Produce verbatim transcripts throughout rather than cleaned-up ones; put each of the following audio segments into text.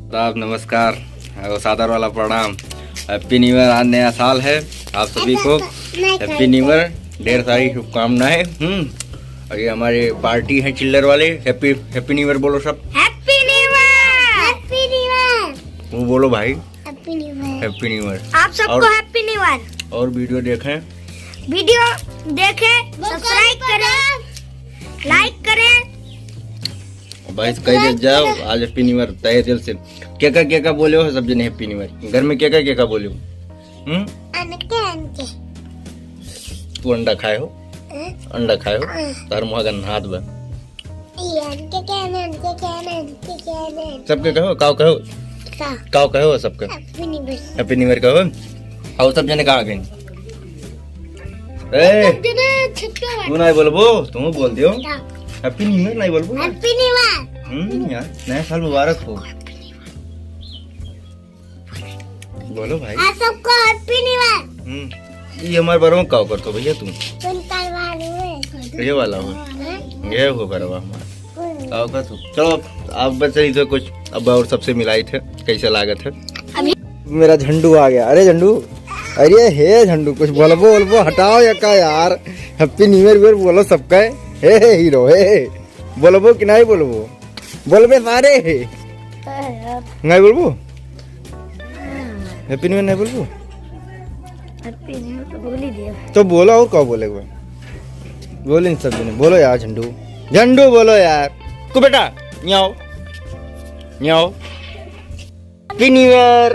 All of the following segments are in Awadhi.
आदाब, नमस्कार और सादर वाला प्रणाम। Happy New Year, आज नया साल है, आप सभी को Happy New Year, ढेर सारी शुभकामनाएं। हम्म, और ये हमारे पार्टी है चिल्लर वाले। Happy, Happy New Year बोलो सब। Happy New Year। Happy New Year। वो बोलो भाई। Happy New Year। Happy New Year। आप सबको और Happy New Year। और video देखें। Video देखें, subscribe करें, like करें। भाई, कह दे जाओ, आज Happy New Year तहे दिल से। केका, केका बोले हो सब जने Happy New Year? घर में केका, केका बोले हो? हम्म? अनके, अनके। तू अंडा खाए हो? हैं? अंडा खाए हो? हाँ। तार मुँह गन्हात बा। ये अनके कहना, अनके कहना, अनके कहना। सबके कहो, काव कहो? का? काव कहो सबके? Happy New Year। Happy New Year कहो। और सब जने कहाँ गए? ए, सब जने छुट्टी तू नहीं बोलबो, तू बोल दियो। का? Happy New Year नहीं बोलबो? Happy New Year। हम्म, यार, नया साल मुबारक हो। बोलो भाई। आप सबको Happy New Year। हम्म, ये हमारे बरवा का करतो भैया तू? कौन करवा रहे हो? ये वाला हो। हाँ। ये हो बरवा हमारा। का होगा तू? चलो, अब बस यही तो कुछ, अब और सबसे मिलाई थे, कैसे लागत है? अभी मेरा झंडू आ गया। अरे झंडू, अरे हे झंडू, कुछ बोलबो, बोलबो, हटाओ या का यार। Happy New Year वेयर बोलो सबका। हे, हे हीरो, हे, हे। बोलबो कि नहीं बोलबो? बोलबे सारे। नहीं बोलबो? Happy New Year नहीं बोलबो? Happy New Year तो बोल ही दिया। तो बोलो, और का बोले एक बार? बोल इन सब जने, बोलो यार झंडू, झंडू बोलो यार। को बेटा, यहाँ आओ, यहाँ आओ। Happy New Year।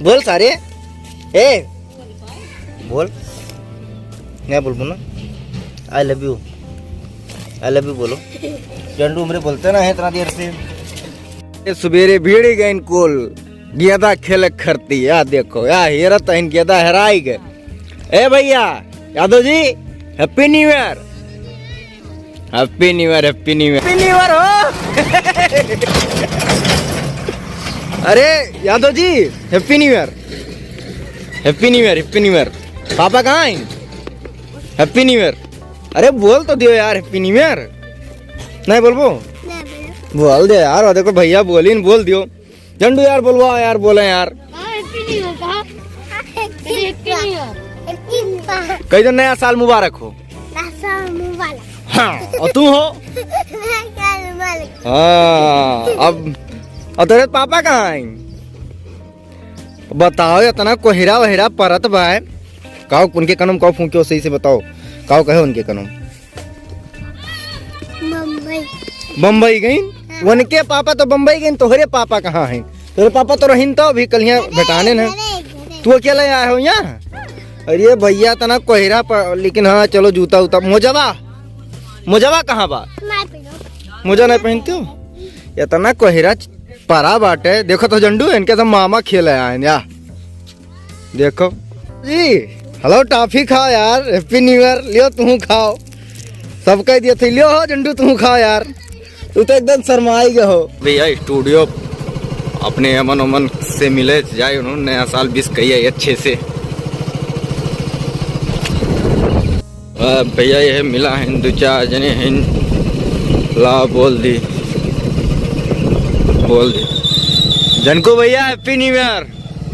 बोल सारे। ए, बोल। नहीं बोलबो ना। I love you। I love you बोलो। झंडू हमरे बोलते ना है इतना देर से। ये सुबेरे भीड़ गइन कुल। गेदा खेले खरती, या देखो, या हेरत हइन गेदा हेराई गए। ए भैया, यादव जी, Happy New Year। Happy New Year, Happy New Year। Happy New Year हो। अरे यादव जी, Happy New Year। Happy New Year, Happy New Year। पापा कहाँ हैं? Happy New Year। अरे बोल तो दियो यार, Happy New Year। नहीं बोलबो? नहीं बोलो। बोल दे यार, वो देखो भैया बोलिन, बोल दियो। झंडू यार बोलवा यार, बोले यार। हाँ, Happy New Year कहा। Happy New Year। Happy New Year। कह दो नया साल मुबारक हो। नया साल मुबारक। हाँ, और तू हो? नया साल मुबारक। हाँ, अब, और तेरे पापा कहाँ हैं? बताओ, इतना कोहरा वहरा परत बा। काओ उनके कनम काओ फूंक्यो, सही से बताओ, काओ कहे उनके कनम? बम्बई। बम्बई गइन? हाँ। उनके पापा तो बम्बई गइन, तोहरे पापा कहाँ हैं? तोहरे पापा तो रहिन तो अभी कल यहाँ घरे, भेटाने न। घरे, घरे। तू अकेले आए हो यहाँ? अरे भैया, इतना कोहरा पर, लेकिन हाँ, चलो, जूता उता, मोजवा, मोजवा कहाँ बा? नहीं पहनो। मोजा नहीं पहनते हो? इतना कोहरा परा बाटे। देखो तो झंडू, इनके तो मामा खेले आए हैं, या। देखो जी, हेलो, टॉफी खाओ यार, Happy New Year, लियो तू खाओ। सब कह दिए थे, लियो हो झंडू, तू खाओ यार। तू तो एकदम शर्माई गए हो। भैया, studio अपने अमन उमन से मिले जाए, उन्होंने नया साल wish कहिए अच्छे से। आ, भैया, ये मिला हैं, दो चार जने हैं, ला बोल दी, बोल दी। जनको भैया, Happy New Year।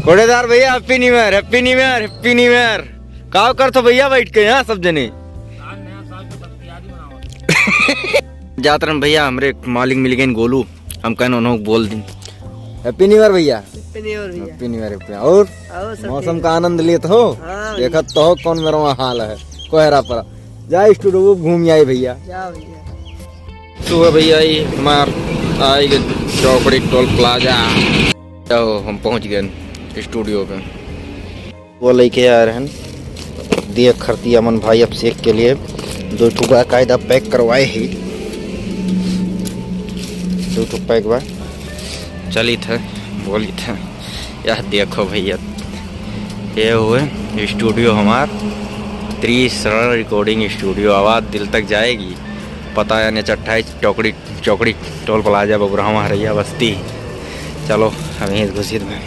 कोड़ेदार भैया, Happy New Year, Happy New Year, Happy New Year। काव करत हो भैया बैठ के यहाँ सब जने? जात रहन भैया, हमरे मालिक मिल गए गोलू, हम कहन उन्हों बोल दिन Happy New Year भैया। Happy New Year भैया। Happy New Year, Happy New Year। और और सब मौसम ठीक। का आनंद लेत हो? हाँ भैया। देखत तो हो कौन मेरा वहाँ हाल है, कोहरा पर। जा studio घूम आए भैया। जा भैया। सुबह भैया, ये हमार आए गए चौकड़ी टोल प्लाजा। जाओ, हम पहुँच गए studio पे। वो लेके आ रहे हैं दिया खरती अमन भाई अभिषेक के लिए। दो ठो बाकायदा pack करवाए ही, दो ठो pack बा। चलित है, बोलित है। यह देखो भैया, ये हुए studio हमार, त्रिशरण recording studio। आवाज़ दिल तक जाएगी। पता है, एन एच अट्ठाईस चौकड़ी, चौकड़ी टोल प्लाजा, बबुरहवा हरैया बस्ती। चलो, हम यहीं घुसित में।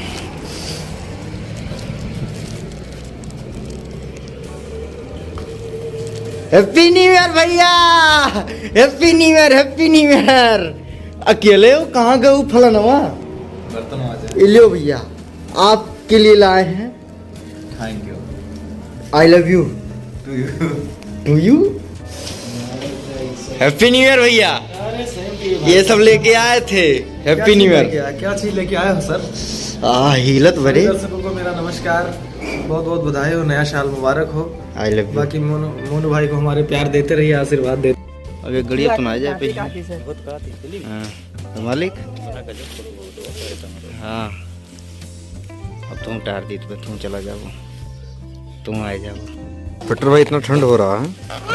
Happy New Year भैया, Happy New Year, Happy New Year। अकेले हो, कहाँ गए फलनवा? बर्तन मांजा। ये लो भैया, आपके लिए लाए हैं। Thank you। I love you। To you। To you। Happy New Year भैया। अरे, same to you ये भाई। सब लेके आए थे। Happy New Year। क्या चीज़ लेके आए हो सर? आ, हिलत बरे। दर्शकों को मेरा नमस्कार, बहुत बहुत बधाई हो, नया साल मुबारक हो। I love you। बाकी मोनू, मोनू भाई को हमारे प्यार देते रहिए, आशीर्वाद देते। अब एक गड़िया तो ना आ जाए पीछे। हाँ, तो मालिक। हाँ, अब तुम टार दी तो तुम चला जाओ, तुम आ जाओ। फिटर भाई, इतना ठंड हो रहा है,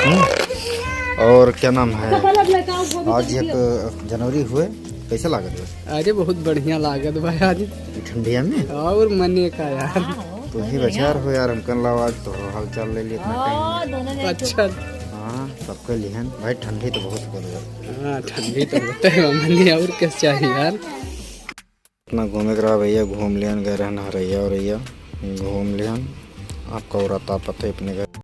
हम्म? और क्या नाम है, आज एक जनवरी हुए, कैसा लागत है? अरे, बहुत बढ़िया लागत भाई आज। ई ठंडिया में? और मने का यार। तुम ही बचार हो यार, हमकन लाओ आज तो हाल चाल ले लिए इतना टाइम में। अच्छा। हाँ, सबके लिहन। भाई, ठंडी तो बहुत हो गया। हाँ, ठंडी तो होते है मने, और क्या चाहिए यार। इतना घूमे के रहा भैया, घूम लिहन, गए रहन हरैया उरैया, घूम लिहन। आपका उराता पता है अपने घर।